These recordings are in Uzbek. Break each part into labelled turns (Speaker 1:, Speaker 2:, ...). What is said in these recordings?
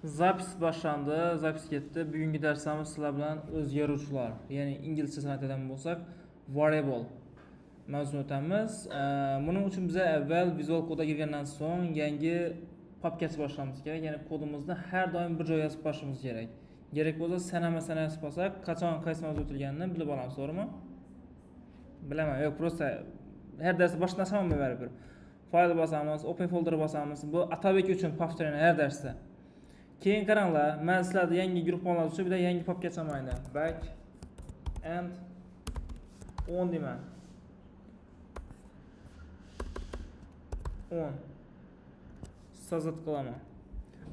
Speaker 1: Zapis boshlandi, zapis ketdi. Bugungi darsimiz sizlar bilan o'zgaruvchilar, ya'ni inglizchasini aytadigan bo'lsak, variable mavzusini o'tamiz. Buning uchun biza avval Visual Code'ga kirgandan so'ng yangi papka ochib boshlashimiz kerak. Ya'ni kodimizni har doim bir joyga yozib qo'yishimiz kerak. Kerak bo'lsa sanama-sana yozib qo'ysak, qachon qaysi mavzu o'tilganini bilib olamiz, to'g'rimi? Bilaman, yo'q, просто har darsda boshqa narsa baribir. Fayl bosamiz, open folder bosamiz. Bu Atabek uchun повторение har darsda. Keyin qaranglar, men sizlarni yangi guruh olamiz uchun bir yangi papka ochaman endi. Back and 10 deyman. 10. Создать qilaman.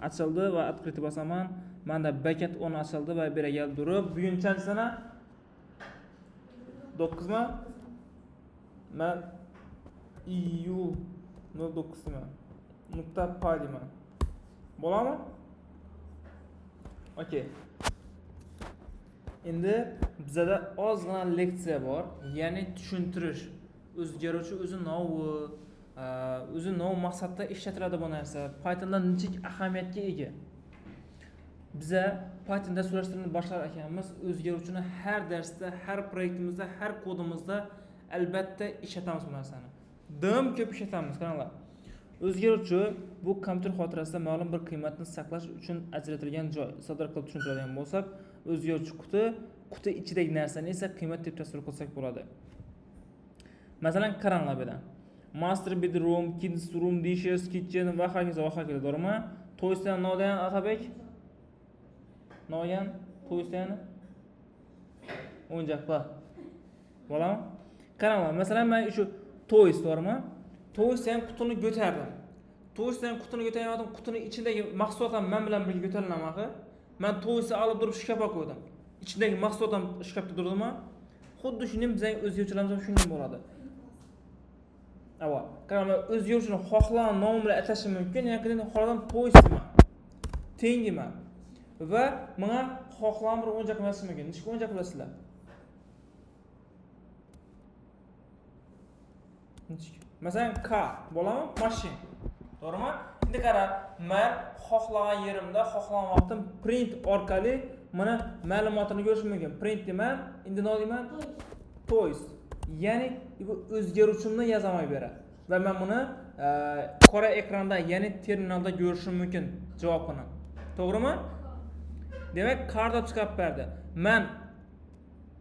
Speaker 1: Ochildi va открыть bosaman. Menda backend 10 ochildi va bu yerga kelib turib, bugun nechanchi sana? 9 mi? Men iyul 09 deyman. Nuqta py deyman. Bo'ladimi? Okey. Endi bizada ozgina leksiya bor, ya'ni tushuntirish. O'zgaruvchi o'zi novi, o'zi nov maqsadda ishlatiladi bu narsa. Pythonda nechik ahamiyatga ega? Biza Python dasturlashtirishni boshlar ekanmiz, o'zgaruvchini har darsda, har proyektimizda, har kodimizda albatta ishlatamiz bu narsani. Dim ko'p ishlatamiz, qaranglar. O'zgaruvchi bu kompyuter xotirasida ma'lum bir qiymatni saqlash uchun ajratilgan joy. Sodda qilib tushuntiradigan bo'lsak, o'zgaruvchi quti, quti ichidagi narsani esa qiymat deb tasavvur qilsak bo'ladi. Masalan, qaranglar bu yerda. Master bedroom, kids room, dishes, kitchen va hokazo va hokazo, to'g'rimi? Toysdan nima degan Atabek? Nima degan? Toysdan o'yinchoq bor. Bo'ladimi? Qaranglar, masalan, men shu toys, to'g'rimi? Toys ham qutini ko'tardim. Toys ham qutini ko'tarayotgan, qutini ichidagi mahsulot ham men bilan birga ko'tarilaman axir. Men toysni olib turib shkafga qo'ydim. Ichidagi mahsulot ham shkafda turdimi? Xuddi shunday bizning o'zgaruvchilarimiz ham shunday bo'ladi. Ava, qaranglar, o'zgaruvchini xohlagan nom bilan atashim mumkin, yoki xohlagan toys deyman. Teng deyman. Va menga xohlagan bir o'yinchoq yozishim mumkin. Nechta o'yinchoq bilasizlar? Nechta? Masalan, K bo'ladimi? Mashina. To'g'rimi? Endi qara, men xohlagan yerimda, xohlagan vaqtim print orqali mana ma'lumotini ko'rishim mumkin. Print deyman, endi nima deyman? Toys. Ya'ni bu o'zgaruvchimni yozaman bu yerga. Va men buni qora ekranda, ya'ni terminalda ko'rishim mumkin javobini. To'g'rimi? Demak, karta chiqarib berdi. Men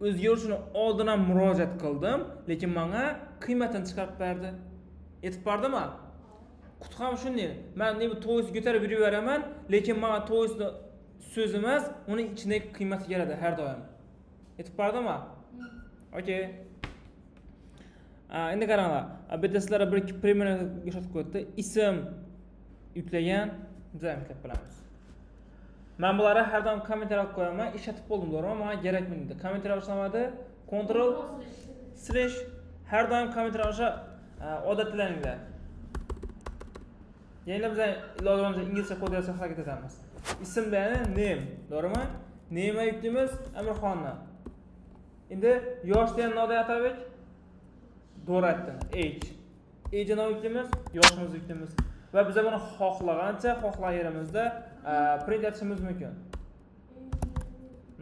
Speaker 1: o'zgaruvchini oldin ham murojaat qildim, lekin menga qiymatini chiqarib berdi. Yetib bordimi? Quti ham shunday. Men ne bu toysni ko'tarib yuraveraman, lekin menga toysni so'zi emas, uning ichidagi qiymati keladi har doim. Yetib bordimi? Okey. Endi qaranglar, bu yerda sizlarga bir ikki primer ko'rsatib qo'yibdi. Ism yuklagan, biz ham yuklab bilamiz. Men bularni har doim kommentariy qilib qo'yaman, ishlatib bo'ldim, to'g'rimi? Menga kerakmi dedi. Kommentariy ishlamadi. Ctrl slash har doim kommentariy osha odatlaninglar. Ya'ni biz iloji bo'lsa inglizcha kod yozishga harakat etamiz. Ism degani name, to'g'rimi? Name yuklaymiz Amirxonni. Endi yosh degan nima deyapti Atabek? To'g'ri aytdim. Age. Age nima yuklaymiz? Yoshimizni yuklaymiz. Va biz buni xohlagancha, xohlagan yerimizda print etishimiz mumkin.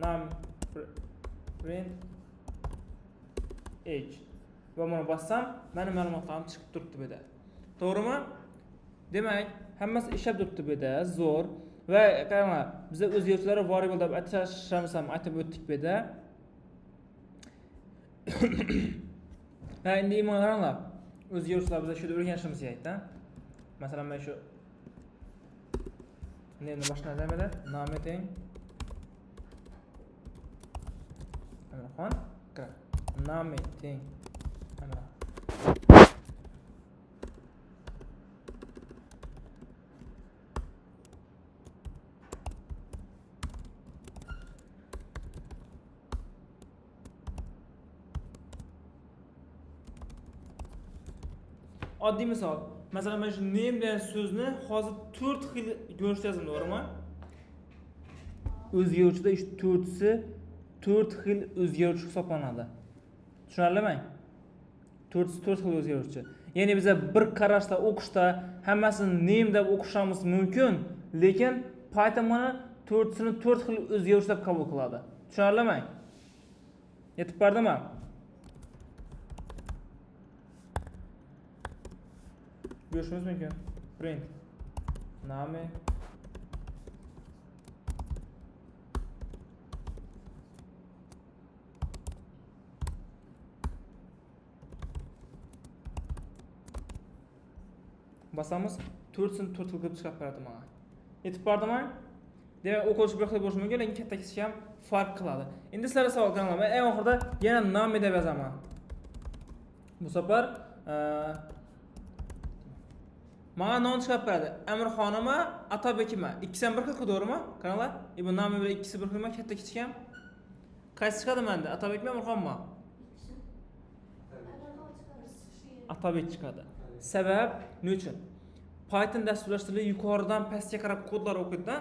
Speaker 1: Nam print age. Va buni bossam, meni ma'lumotlarim chiqib turibdi bu yerda. To'g'rimi? Demak, hammasi ishlab turibdi bu yerda, zo'r. Va qaranglar, biz o'zgaruvchilarni variable deb atashamiz ham aytib o'tdik bu yerda. Ha, endi imon qaranglar. O'zgaruvchilar biz shu yerda o'rganishimiz kerak-da. Masalan, men shu neni boshlanadi? Name teng Amirxon, name teng Amirxon. Oddiy misol. Masalan, men shu name degan so'zni hozir 4 xil ko'rinishda yozdim, to'g'rimi? O'zgaruvchida shu to'rtisi 4 xil o'zgaruvchi hisoblanadi. Tushunarlimi? To'rtisi 4 xil o'zgaruvchi. Ya'ni biza bir qarashda o'qishda hammasini name deb o'qishimiz mumkin, lekin Python buni to'rtisini 4 xil o'zgaruvchi deb qabul qiladi. Tushunarlimi? Yetib bordimi? Ko'rishimiz mumkin. Print name basamiz, to'rtisini 4 xil qilib chiqarib beradi menga. Yetib bordimi? Demak, o'quvchi bir xil bo'lishi mumkin, lekin katta kichik ham farq qiladi. Endi sizlarga savol qilaman. Eng oxirida yana name deb yozaman. Bu safar menga nom chiqarib beradi. Amirxonimi, Atabekmi? Ikkisi ham bir xil, to'g'rimi? Qaranglar, bu name bilan ikkisi bir xilmi, katta kichik ham? Qaysi chiqadi menda? Atabekmi, Amirxonmi? Atabek chiqadi. Sabab nima uchun? Python dasturlash tili yuqoridan pastga qarab kodlar o'qiydi-da.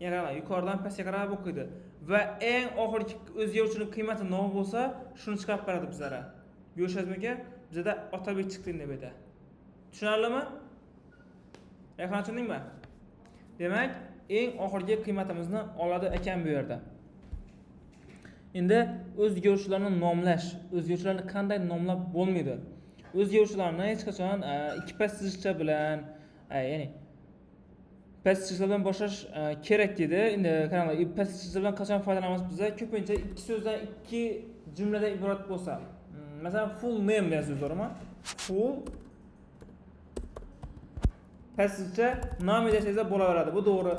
Speaker 1: Ya'ni yuqoridan pastga qarab o'qiydi va eng oxirgi o'zgaruvchining qiymati nima bo'lsa, shuni chiqarib beradi bizlarga. Ko'rishingizmi? Bizda Otabek chiqdi deb aytadi. Tushunarlimi? Rayhon, tushundingmi? Demak, eng oxirgi qiymatimizni oladi ekan bu yerda. Endi o'zgaruvchilarni nomlash, o'zgaruvchilarni qanday nomlab bo'lmaydi? O'zgaruvchilarni hech qachon ikki past chiziqcha bilan, ya'ni past chiziqlar bilan boshlash kerak dedi. Endi qaranglar, past chiziqlar bilan qachon foydalanamiz biz? Ko'pincha ikki so'zdan, ikki jumladan iborat bo'lsa. Masalan, full name degan so'z bormi? Full past chiziqcha name desangiz bo'laveradi. Bu to'g'ri.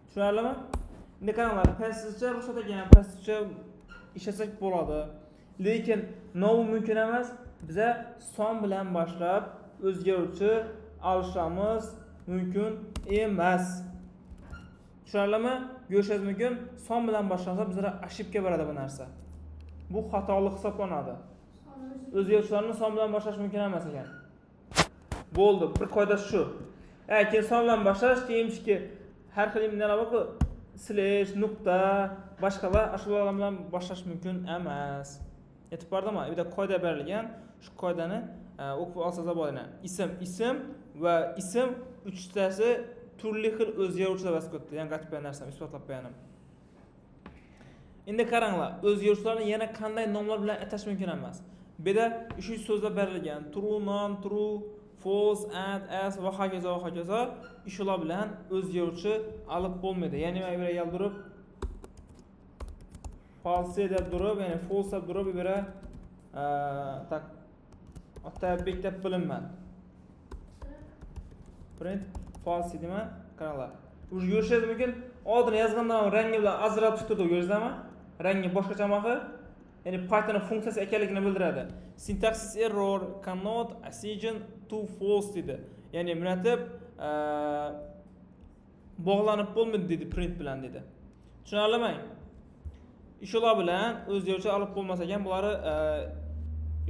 Speaker 1: Tushunarlimi? Endi qaranglar, past chiziqcha ruxsat ekan, past chiziqcha ishlasak bo'ladi. Lekin nima mumkin emas? Biza son bilan boshlab o'zgaruvchi olishimiz mumkin emas. Tushunarlimi? Ko'rishingiz mumkin, son bilan boshlansa bizlar ошибка beradi bu narsa. Bu xatolik hisoblanadi. O'zgaruvchilarni son bilan boshlash mumkin emas ekan. Bo'ldi, bir qoida shu. Keyin son bilan boshlash, keyinchiki har xil nimalar bor-ku, slash, nuqta, boshqalar, shular bilan boshlash mumkin emas. Yetib bordimi? Bu yerda qoida berilgan. Shu qoidani o'qib olsangiz bo'ladi. Ism, ism va ism uchtasi turli xil o'zgaruvchilar bosib o'tdi. Ya'ni qaytib qo'ygan narsam, isbotlab qo'yanim. Endi qaranglar, o'zgaruvchilarni yana qanday nomlar bilan atash mumkin emas. Bu yerda shu so'zlar berilgan. True, non, true, false, and, as va hokazo va hokazo. Shular bilan o'zgaruvchi olib bo'lmaydi. Ya'ni men bu yerga kelib turib false deb turib, ya'ni false deb turib bu yerga tak Otabek deb bilinman. Print false deyman. Qaranglar. Уже ko'rishingiz mumkin. Oldin yozgandan rangi bilan ajralib turdi, ko'rdingizmi? Rangi boshqacha axir. Ya'ni Python funksiyasi ekanligini bildiradi. Syntax error cannot assign to false dedi. Ya'ni muratib bog'lanib bo'lmaydi dedi print bilan dedi. Tushunarlimi? Shular bilan o'zgaruvchi olib bo'lmas ekan, bularni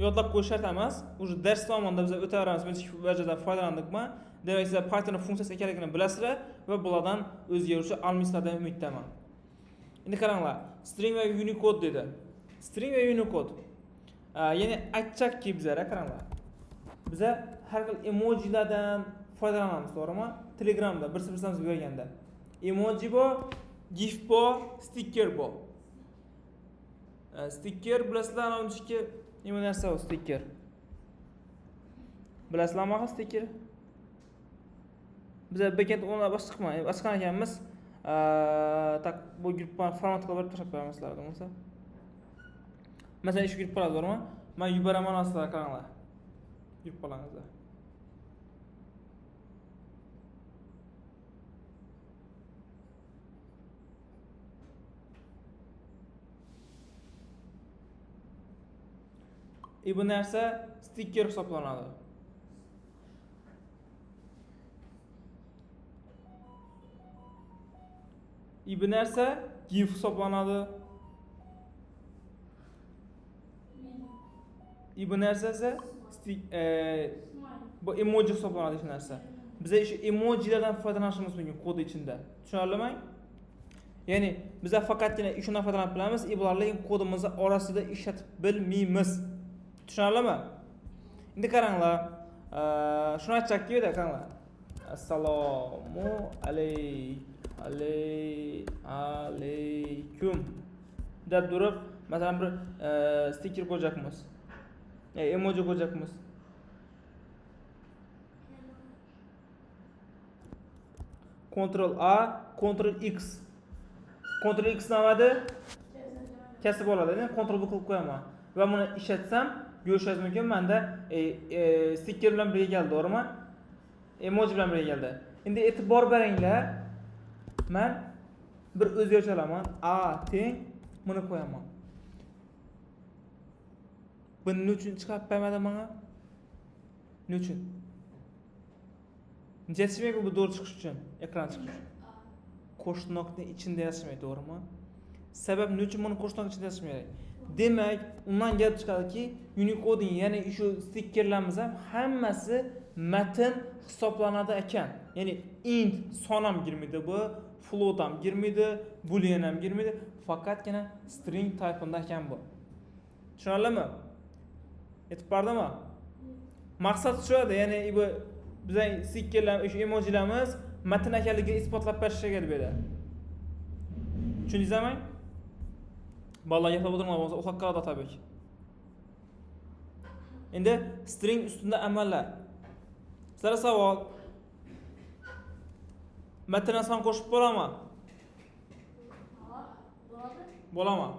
Speaker 1: yodlab qo'yish shart emas. Уже dars davomida biz o'taveramiz, biz vajadan foydalandikmi? Demak, sizlar Python funksiyasi ekanligini bilasizlar va bulardan o'zgaruvchi olmaysizlar degan umiddaman. Endi qaranglar, string va Unicode dedi. String va Unicode. Ya'ni aytchakki bizlar, qaranglar. Biza har xil emojilardan foydalanamiz, to'g'rimi? Telegramda bir-birimizga berganda. Emoji bor, gif bor, sticker bor. Sticker bilasizlar, anaviki nima narsa u sticker? Bilasizlarmi sticker? Biza backend o'nlab ochgan ekanmiz. Tak bu guruhni format qilib berib tashlab qo'yamiz sizlarga bo'lmasa. Masalan, shu guruhlar bormi? Men yubораman sizlarga, qaranglar. Guruhlaringizda. Bu narsa sticker hisoblanadi. Bu narsa gif hisoblanadi. Bu narsa esa bu emoji hisoblanadi shu narsa. Biz shu emojilardan foydalanishimiz mumkin kod ichida. Tushunarlimi? Ya'ni biz faqatgina shundan foydalanib bilamiz, bularni kodimizni orasida ishlatib bilmaymiz. Tushunarlimi? Endi qaranglar, shuni aytchakki, qaranglar. Assalomu alaykum deb turib, masalan bir stiker qo'yacakmiz. Emoji qo'yacakmiz. Ctrl A, Ctrl X. Ctrl X nimadi? Kesib oladi. Ctrl V qilib qo'yaman. Va buni ishlatsam, ko'rishingiz mumkin, menda stiker bilan birga keldi, to'g'rimi? Emoji bilan birga keldi. Endi e'tibor beringlar. Men bir o'zgarish olaman. A teng buni qo'yaman. Buni nima uchun chiqarib bermadi menga? Nima uchun? Necha yetishmaydi bu to'g'ri chiqish uchun, ekran chiqish uchun. Qo'shnoqni ichida yozishmaydi, to'g'rimi? Sabab nima uchun buni qo'shnoq ichida yozishmaydi? Demak, undan kelib chiqadiki, Unicode, ya'ni shu stikerlarimiz ham hammasi matn hisoblanadi ekan. Ya'ni int son ham girmaydi bu, float ham girmaydi, boolean ham girmaydi, faqatgina string type'ında ekan bu. Tushunarlimi? Yetib bordimi? Maqsad shu edi, ya'ni bu bizning stikerlar, shu emojilarimiz matn ekanligini isbotlab berish kerak bu yerda. Tushundingizmi? Bolalar gaplab o'tirma bo'lmasa uxlab qoladi tabii ki. Endi string ustunda amallar. Sizlarga savol. Matnga son qo'shib bo'ladimi? Bo'ladimi?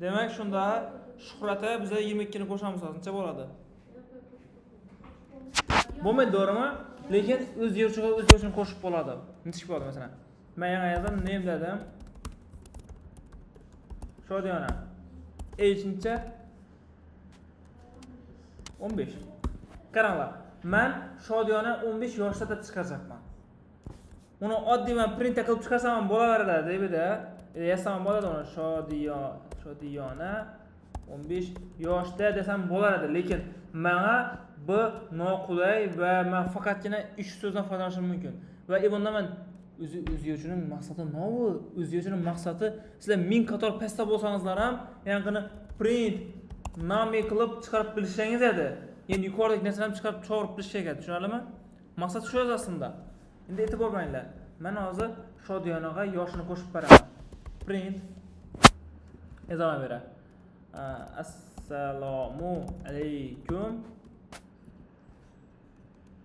Speaker 1: Demak, shunda Shuhratga biz 22 ni qo'shamiz hozir. Necha bo'ladi? Bo'lmaydi, to'g'rimi? Lekin o'zgaruvchiga o'zgaruvchini qo'shib bo'ladi. Necha bo'ladi masalan? Men yana yozdim, name dedim. Shodiyona. Age necha? 15. Qaranglar, men Shodiyona 15 yoshda deb chiqaracakman. Uni oddiy men print qilib chiqarsam ham bo'laveradi debida. Yazsam ham bo'ladi uni Shodiyona 15 yoshda desam bo'lardi, lekin menga bu noqulay va men faqatgina 3 so'zdan foydalanishim mumkin. Va bunda men o'zgaruvchining maqsadi nima? O'zgaruvchining maqsadi sizlar 1000 qator pastda bo'lsangizlar ham, ya'ni print name qilib chiqarib bilishingiz edi. Ya'ni yuqoridagi narsani ham chiqarib chog'irib bilish kerak edi. Tushunarlimi? Maqsad shu aslida. Endi e'tibor beringlar. Men hozir Shodiyonaga yoshini qo'shib beraman. Print yazaman bera. Assalomu alaykum.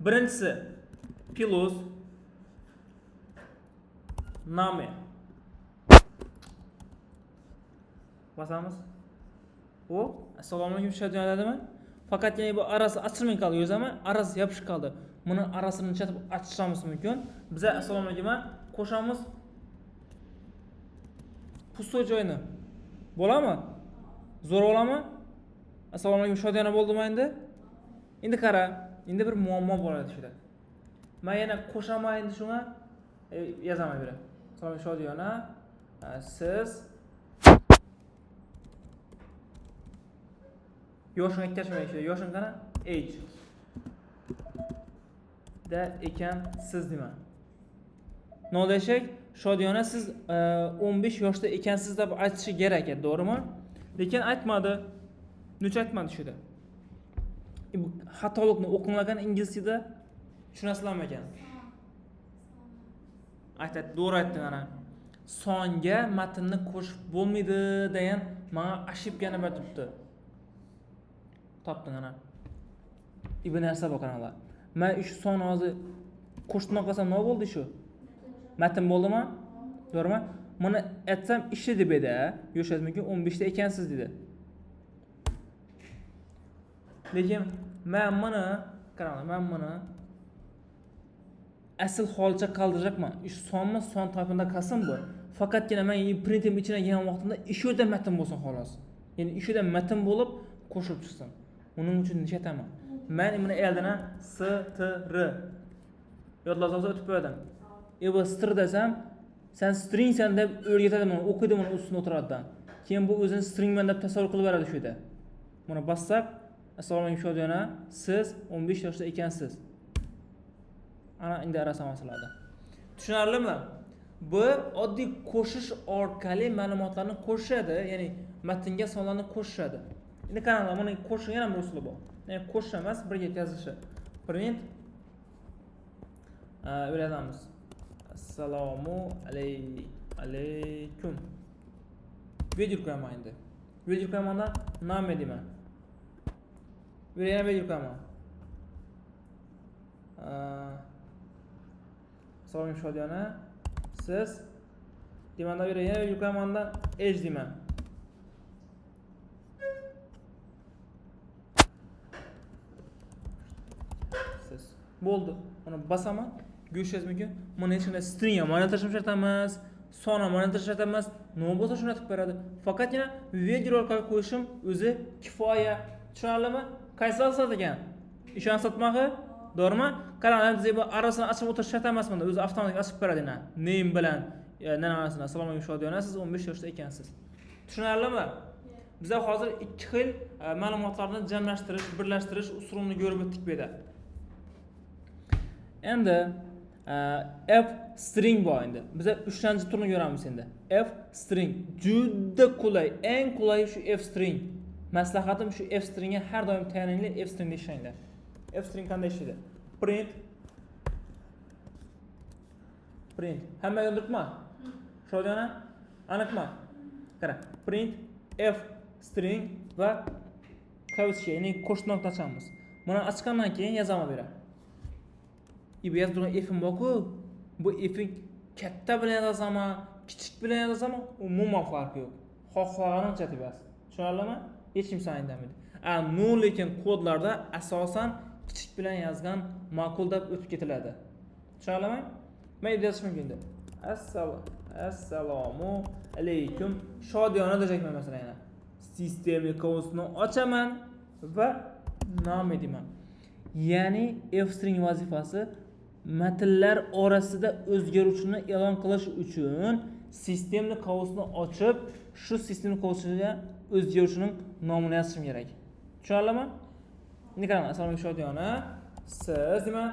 Speaker 1: Birinchisi plus name. Basamiz. O, assalomu alaykum Shodiyona dedimi? Faqat yana bu arasi ochilmay qoldi, o'zami? Arasi yopishib qoldi. Buni arasini chatib ochishimiz mumkin. Biz assalomu alaykum qo'shamiz. Pustoy joyini. Bo'ladimi? Zo'r bo'ladimi? Assalomu alaykum Shodiyona bo'ldimi endi? Endi qara, endi bir muammo bo'ladi shunda. Men yana qo'shaman endi shunga, yozaman beri. Assalomu alaykum Shodiyona, siz yoshini aytishmaydi shu. Yoshing qana? Age. Da ekan siz deyman. Nima deshak? Shodiyona siz 15 yoshda ekansiz deb aytishi kerak edi, to'g'rimi? Lekin aytmadi. Nechun aytmadi shunda? Bu xatolikni o'qinglagan inglizchada tushunasizlarmi ekan? Aytadi, to'g'ri aytding ana. Songa matnni qo'shib bo'lmaydi degan menga ошибкani berib turibdi. Topding ana. Bir narsa bor qaranglar. Men shu son hozir qo'shib qolsam nima bo'ldi shu? Matn bo'ldimi? To'g'rimi? Buni aytsam ishli deb edi, yo'shingiz mumkin 15 da ekansiz dedi. Lekin men buni qaranglar, men buni asl holicha qoldiracakman. Shu sonmi son topinda qolsin bu. Faqatgina men printim ichiga kelgan vaqtimda shu yerda matn bo'lsin xolos. Ya'ni shu yerda matn bo'lib qo'shilib chiqsin. Uning uchun nishataman. Men buni eldina str yodlasangiz o'tib qo'yadim. Bu str desam, sen stringsan deb o'rgatadi buni, o'qiydi buni ustida o'tiradidan. Keyin bu o'zini stringman deb tasavvur qilib beradi shu yerda. Buni bossak, assalomu alaykum Shodiyona, siz 15 yoshda ekansiz. Ana endi arasi masalada. Tushunarlimi? Bu oddiy qo'shish orqali ma'lumotlarni qo'shadi, ya'ni matnga sonlarni qo'shadi. Endi qaranglar, buni qo'shgan yana bir usuli bor. Ya'ni qo'shish emas, birga yetkazishi. Print o'ylatamiz. Assalomu alaykum. Video qo'yaman endi. Video qo'yamanda name deyman. Bu yerga yana video qo'yaman. Assalomu alaykum Shodiyona. Siz deymanda bu yerga yana video qo'yamanda age deyman. Siz bo'ldi. Buni basaman. Ko'rishingiz mumkin. Buni hech qanday string ham aylantirishim shart emas, son ham aylantirish shart emas. Nima bo'lsa shuni aytib beradi. Faqatgina video orqali qo'yishim o'zi kifoya. Tushunarlimi? Qaysi sotadi ekan? Ishonch sotmog'i, to'g'rimi? Qarang, bizga bu arasini ochib o'tirish shart emas bunda. O'zi avtomatik ochib beradi yana. Name bilan nima arasini. Assalomu alaykum Shodiyona, siz 15 yoshda ekansiz. Tushunarlimi? Biz hozir ikki xil ma'lumotlarni jamlashtirish, birlashtirish usulini ko'rib o'tdik bu yerda. Endi f string bor endi. Biz 3-chi turni ko'ramiz endi. F string juda qulay, eng qulayi shu f string. Maslahatim shu f stringga har doim tayaninglar, f stringda ishlanglar. F string qanday ishlaydi? Print. Print. Hammaga aniqmi? Shodiyona, aniqmi? Qara, print f string va kavishga, ya'ni qo'shma nuqta ochamiz. Buni ochgandan keyin yozaman bu yerga. Bu yozib turgan f-im bor-ku, bu f-ing katta bilan yozasanmi, kichik bilan yozasanmi, umuman farqi yo'q. Xohlaganingcha deb yoz. Tushunarlimi? Hech kim seni indamaydi. No, lekin kodlarda asosan kichik bilan yozgan ma'qul deb o'tib ketiladi. Tushunarlimi? Men yozishim mumkin endi. Assalomu alaykum Shodiyona dejakman masalan yana. Sistemli qavusni ochaman va name deyman. Ya'ni f string vazifasi matnlar orasida o'zgaruvchini e'lon qilish uchun sistemli qavusni ochib, shu sistemli qavusga o'zgaruvchining nomini yozishim kerak. Tushunarlimi? Endi qarang, assalomu alaykum Shodiyona. Siz deyman.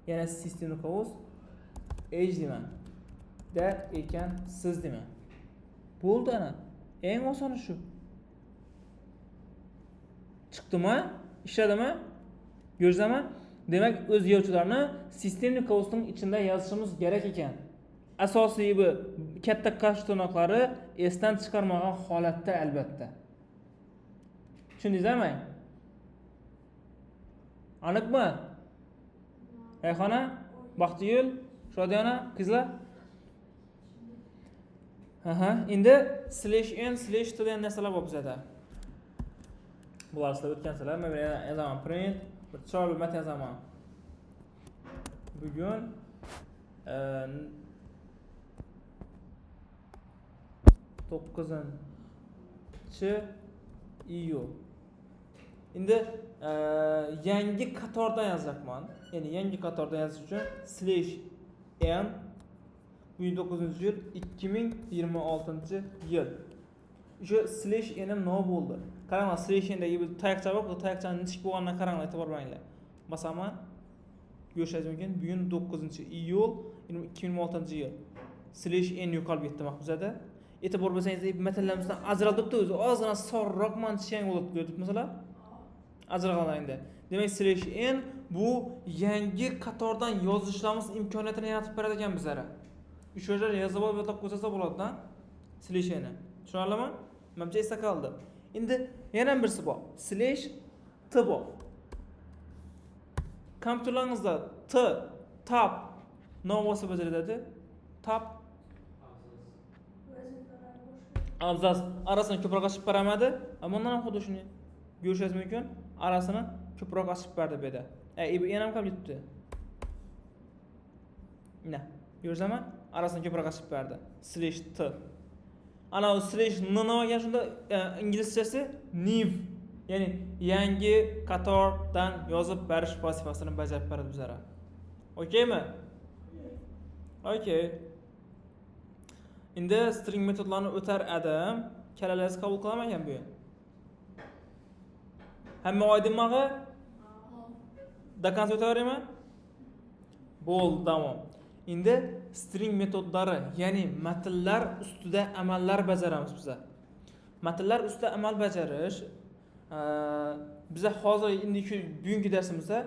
Speaker 1: Yana sistemli qavus age deyman. Da ekan siz deyman. Bo'ldi ana. Eng osoni shu. Chiqdimi? Ishladimi? Ko'rdingizmi? Demak, o'zgaruvchilarni sistemli qavusning ichida yozishimiz kerak ekan. Asosiy bu katta qash tirnoqlari esdan chiqarmagan holatda albatta. Tushundingizmi? Aniqmi? Rayhona, Baxtigul, Shodiyona, qizlar? Aha, endi /n /t degan narsalar bor bizada. Bular sizlar o'tgansizlar. Men yozaman print, bir chiroyli matn yozaman. Bugun 9-iyul. Endi yangi qatordan yozyapman. Ya'ni yangi qatordan yozish uchun /n bugun 9-yil 2026-yil. O'sha /n ham nima bo'ldi? Qaranglar, /n dagi bir tayoqcha bor, bu tayoqchani nechik bo'lganini qaranglar, e'tibor beringlar. Basaman. Ko'rishingiz mumkin. Bugun 9-iyul 2026-yil. /n yo'qolib ketdi bizada. E'tibor bersangiz, matnlarimizdan ajralibdi o'zi. Ozgina soriroq manchang bo'lib ko'rdingizmi masalan? Ajralgan endi. Demak, /n bu yangi qatordan yozishlarimiz imkoniyatini yaratib beradi ekan bizlarga. O'sha yerda yozib olib yo'qlab qo'ysa bo'ladi-da. /n. Tushunarlimi? Menimcha esda qoldi. Endi yana birisi bor. /t bor. Kompyuterlaringizda T tab nima bo'lsa bajariladi? Tab abzas arasini ko'proq ochib beramadi. Bundan ham xuddi shuni ko'rishingiz mumkin. Arasini ko'proq ochib berdi bu yerda. Yana ham qolib ketibdi. Mana, ko'rsami? Arasini ko'proq ochib berdi. /t. Ana u /n nima ekan shunda inglizchasi new, ya'ni yangi qatordan yozib berish vazifasini bajarib beradi bizlarga. Okeymi? Okey. Endi string metodlarini o'tar edim. Kallalaringiz qabul qilaman ekan bu yerda. Hamma oydinmag'i? До конца o'taveraymi? Bo'ldi, tamom. Endi string metodlari, ya'ni matnlar ustida amallar bajaramiz biz. Matnlar ustida amal bajarish. Biza hozir indiki bugungi darsimizda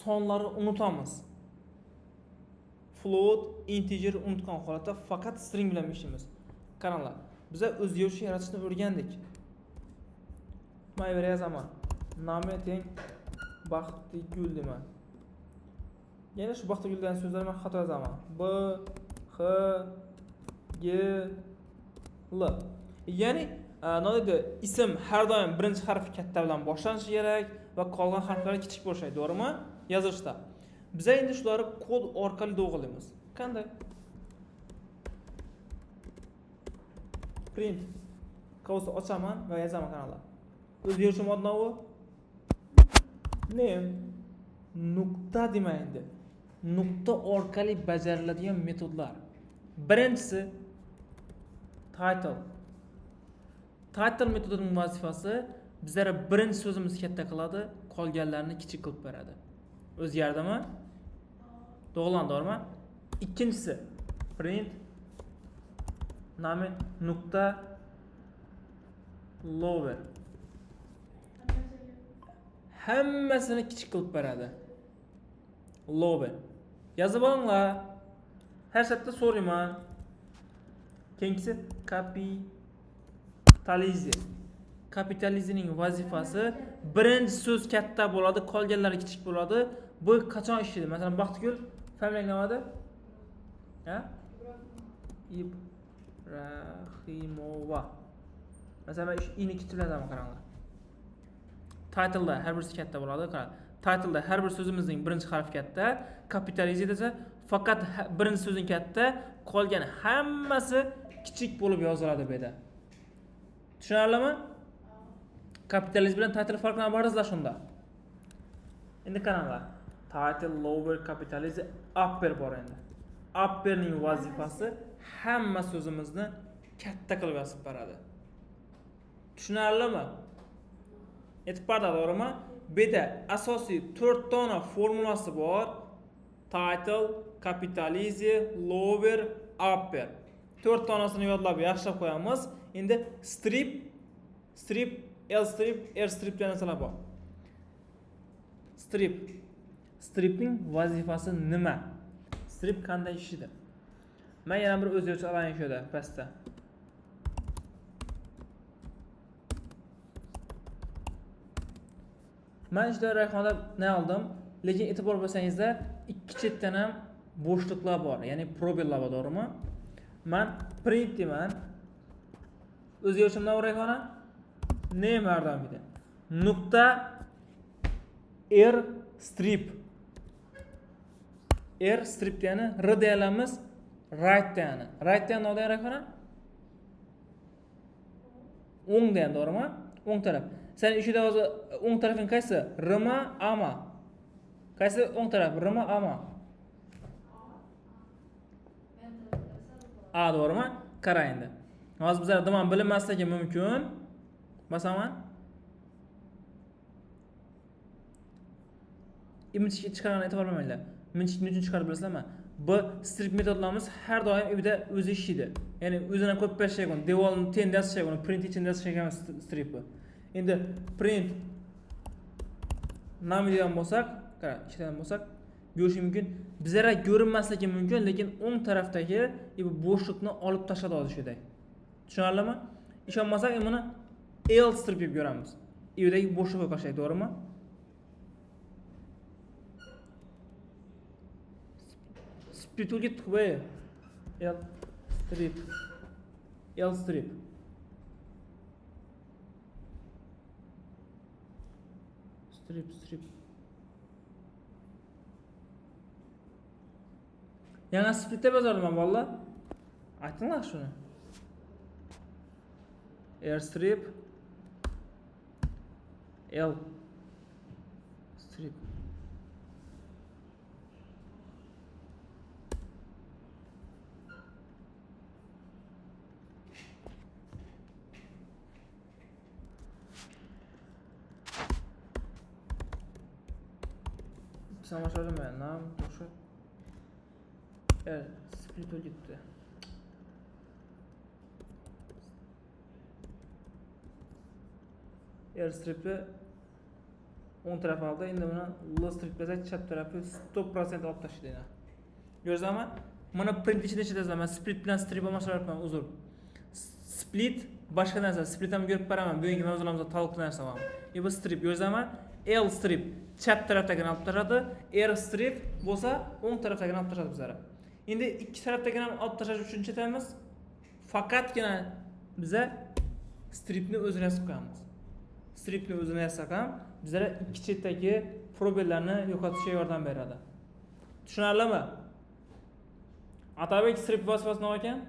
Speaker 1: sonlarni unutamiz. Float, integer unutgan holatda faqat string bilan ishlaymiz. Qaranglar, biza o'zgaruvchi yaratishni o'rgandik. Men bu yerga yozaman. Name teng Baxtigul deyman. Yana shu Baxtigul degan so'zlarni men xato yozaman. B X G L. Ya'ni nima deydi? Ism har doim birinchi harfi katta bilan boshlanishi kerak va qolgan harflar kichik bo'lishi kerak, to'g'rimi? Yozilishda. Biz endi shularni kod orqali to'g'rilaymiz. Qanday? Print qavsni ochaman va yozaman, qaranglar. O'zgaruvchi odnovi name nuqta deyman endi. Nuqta orqali bajariladigan metodlar. Birinchisi title. Title metodining vazifasi bizlarga birinchi so'zimizni katta qiladi, qolganlarini kichik qilib beradi. O'zgardimi? To'g'rilandi, to'g'rimi? Ikkinchisi print name nuqta lower. Hammasini kichik qilib beradi. Lower. Yozib olinglar. Har safda so'rayman. Keyingisi capitalize. Kapitalizmning vazifasi birinchi so'z katta bo'ladi, qolganlari kichik bo'ladi. Bu qachon ishlaydi? Masalan, Baxtigul familiyang nima edi? Ha? Ibrahimova. Masalan, men ini kichik bilan yozaman, qaranglar. Title'da har birisi katta bo'ladi, qarang. Title'da har bir so'zimizning birinchi harfi katta, kapitalize desa faqat birinchi so'zing katta, qolgan hammasi kichik bo'lib yoziladi bu yerda. Tushunarlimi? Kapitalizm bilan title farqini barizlar shunda. Endi qaranglar. Title, lower, capitalize, upper bor endi. Upperning vazifasi hamma so'zimizni katta qilib yozib beradi. Tushunarlimi? Yetib bordi, to'g'rimi? Bu yerda asosiy 4 dona formulasi bor. Title, capitalize, lower, upper. 4 donasini yodlab yaxshilab qo'yamiz. Endi strip, strip, L strip, R strip degan narsalar bor. Strip. Stripning vazifasi nima? Strip qanday ishlaydi? Men yana bir o'zgaruvchi olayin shu yerda pastda. Men ishda rayhonda ne oldim? Lekin e'tibor bersangiz,da ikki chetdan ham bo'shliqlar bor, ya'ni probellar bor, to'g'rimi? Men print deyman. O'zgaruvchimdan rayhona name yordamida nuqta R strip. R strip degani R deyamiz, right degani. Right degani nima degani rayhona? O'ng degani, to'g'rimi? O'ng taraf. Sen ishida hozir o'ng tarafing qaysi? R mi, A mi? Qaysi o'ng taraf? R mi, A mi? A, to'g'rimi? Qara endi. Hozir bizlar nima bilinmasligi mumkin. Basaman. Imijga chiqargan e'tibor bermanglar. Imijni nima uchun chiqarib bilasizlarmi? Bu strip metodlarimiz har doim ibda o'zi ishlaydi. Ya'ni o'zini ko'p berish kerak, uni devorni tenda yosish kerak, uni print ichida yosish kerak emas stripni. Endi print name degan bo'lsak, qara, ishlatgan bo'lsak, ko'rish mumkin. Bizlarga ko'rinmasligi mumkin, lekin o'ng tarafdagi bu bo'shliqni olib tashladi hozir shu yerda. Tushunarlimi? Ishonmasak, buni L strip deb ko'ramiz. Ivdagi bo'shliqqa tashlaydi, to'g'rimi? Split ketdik bu. L strip. L strip. Strip, strip. Yana split deb yozardim valla. Aytinglar shuni. R strip L strip. Samaşarım nam to'sha. Split ketdi. R stripni o'ng tarafi oldi. Endi buni L strip desak, chap tarafi 100% olib tashlaydi. Ko'rdingizmi? Mana print ichida ishlatasizlar. Man split bilan strip almashtiryapman, uzr. Split boshqa narsa. Split ham ko'rib beraman. Bugungi mavzularimizda taalluqli narsa bor. Bu strip ko'rdingizmi? L strip chap tarafdagini olib tashladi, R strip bo'lsa o'ng tarafdagini olib tashladi bizlar. Endi ikki tarafdagini ham olib tashlash uchun chetamiz. Faqatgina biza stripni o'zini yasab qo'yamiz. Stripni o'zini yasak ham bizlar ikki chetdagi probellarni yo'qotishga yordam beradi. Tushunarlimi? Atabek, strip vazifasi nima ekan?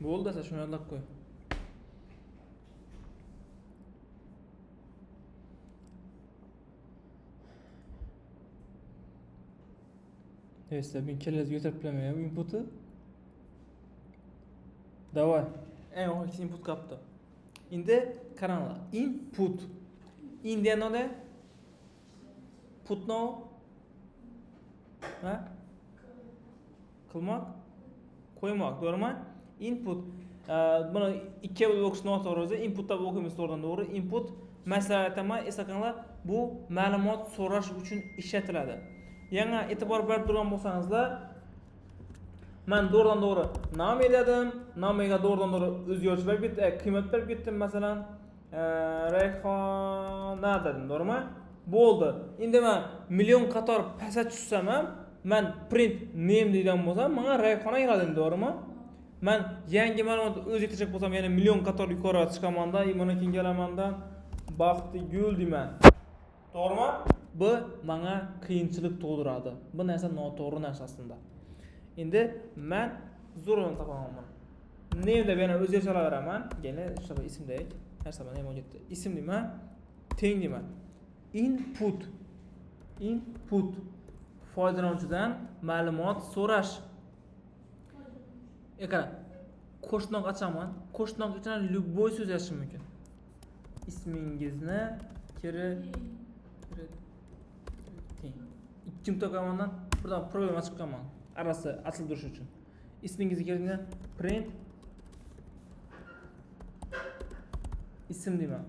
Speaker 1: Bo'ldi, asa shuni yodlab qo'y. Neyse, men kallangizga o'tirib bilaman input'i. Давай. Eng oxirgisi input qolibdi. Endi qaranglar. Input. In degani nima? Put no. Ha? Qilmoq, qo'ymoq, to'g'rimi? Input. Buni ikki bo'lib o'qish noto'g'ri o'zi. Input deb o'qiymiz to'g'ridan to'g'ri. Input masalan aytaman, eslatanglar, bu ma'lumot so'rash uchun ishlatiladi. Yana e'tibor berib turgan bo'lsangizlar, men to'g'ridan to'g'ri name dedim, namega to'g'ridan to'g'ri o'zgarish berib ketdi, qiymat berib ketdim masalan, Rayhona dedim, to'g'rimi? Bo'ldi. Endi men million qator pastga tushsam ham, men print name degan bo'lsam, menga Rayhona keladi, to'g'rimi? Men yangi ma'lumot o'zgartiracak bo'lsam, yana million qator yuqori chiqamanda, mana keyin kelamanda Baxtigul deyman. To'g'rimi? Bu menga qiyinchilik tug'diradi. Bu narsa noto'g'ri narsa aslida. Endi men zo'rdan topaman buni. Name deb yana o'zgartira olaveraman. Yana shu ismdek narsa mana nima ketdi. Ism deyman, teng deyman. Input. Input. Foydalanuvchidan ma'lumot so'rash. Ekran. Qo'shnoq achaman. Qo'shnoq ichidan любой so'z yozishim mumkin. Ismingizni kiriting. Ikki nuqta qo'yamandan birdan problema chiqib qolman. Arasi ochilib turishi uchun. Ismingizni kiriting, print ism deyman.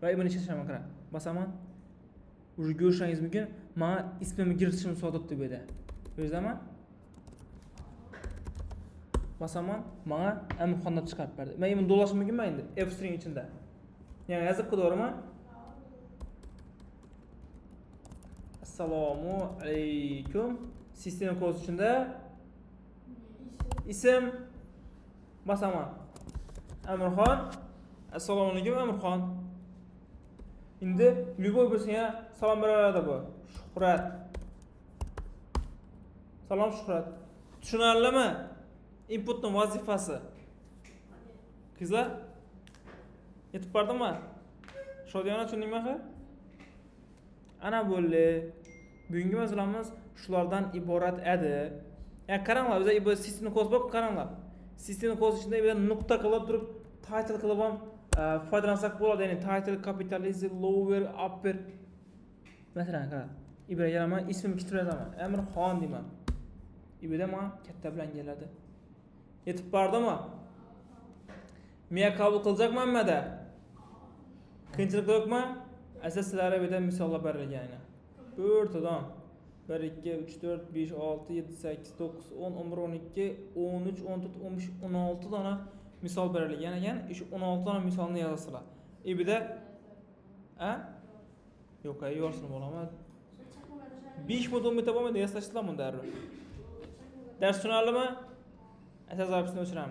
Speaker 1: Va buni ishlataman, qara. Bosaman. Уже ko'rishingiz mumkin. Menga ismimni kiritishimni so'rabdi bu yerda. Ko'rdingizmi? Bosaman, menga Amirxon deb chiqarib berdi. Men buni do'lashim mumkinmi endi? F string ichida. Ya'ni yozib qo'y, to'g'rimi? Assalomu alaykum. Sistema ko'z ichida ism bosaman. Amirxon. Assalomu alaykum Amirxon. Endi любой birisiga salom beraveradi bu. Shuhrat. Salom Shuhrat. Tushunarlimi? Inputning vazifasi. Qizlar, yetib bordimi? Shodiyona tushundingmi? Ana bo'ldi. Bugungi mavzularimiz shulardan iborat edi. Ya qaranglar, biz bu system ko'z bor, qaranglar. System ko'z ichida bir nuqta qilib turib, title qilib ham foydalansak bo'ladi. Ya'ni title, capitalize, lower, upper. Masalan, qarang. Ibra kelaman, ismimni kichik yozaman. Amirxon deyman. Ibrada menga katta bilan keladi. Yetib bordimi? Miya qabul qiljakmanmi-da? Qiyinchilik yo'qmi? Asa sizlarga bu yerda misollar berilgan. To'rttadan 1 2 3 4 5 6 7 8 9 10 11 12 13 14 15 16 dona misol berilgan ekan. Shu 16 dona misolni yozasizlar. Ibida a? Yo'q, yo'rsin bo'laman. 5 minut 10 minut bo'lmaydi, yozasizlar buni darrov. Dars tushunarlimi? Asa zapisni o'chiramiz.